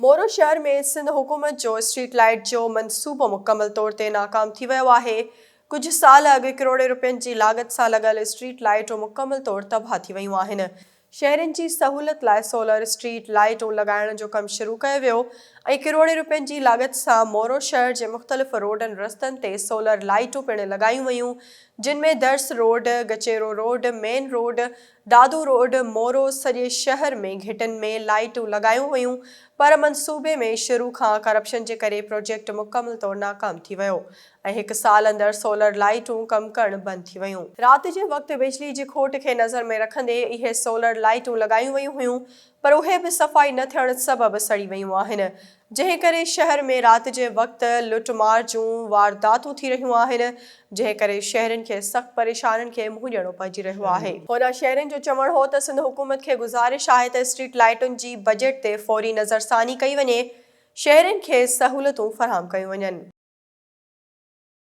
مورو شهر ۾ سنڌ حڪومت جو اسٽريٽ لائيٽ جو منصوبو مڪمل طور تي ناڪام ٿي ويو آهي، ڪجهه سال اڳ ڪروڙين روپين جي لاڳت سان لڳل اسٽريٽ لائيٽون مڪمل طور تباهه ٿي ويون آهن، شهرين جي سهولت لاء سولر اسٽريٽ لائيٽون لڳائڻ جو ڪم شروع ڪيو ويو ۽ ڪروڙين روپين جي لاڳت سان مورو شهر جي مختلف روڊن رستن تي سولر لائيٽون پڻ لڳايون ويون جن ۾ Dars road, Gachero road, main road, Dadu road, Moro سڄي شهر ۾ گهٽين ۾ لائيٽون لڳايون ويون پر منصوبي ۾ شروع کان ڪرپشن جي ڪري پروجيڪٽ مڪمل طور ناڪام ٿي ويو ۽ هڪ سال اندر سولر لائيٽون ڪم ڪرڻ بند ٿي ويون. رات جي وقت بجلي جي کوٽ کي نظر ۾ رکندي اهي سولر لائيٽون لڳايون ويون هيون پر اهي به صفائي نه ٿيڻ سبب سڙي ويون آهن جنهن ڪري شهر ۾ رات جي وقت لٽ مار جون وارداتون ٿي رهيون آهن، جنهن ڪري شهرين کي سخت پريشانين کي منهن ڏيڻو پئجي رهيو آهي. هوڏانهن شهرين جو چوڻ هو ته سنڌ حڪومت کي گذارش آهي ته اسٽريٽ لائيٽن جي بجيٽ تي فوري نظرثاني ڪئي وڃي، شهرين کي سهولتون فراهم ڪيون وڃن.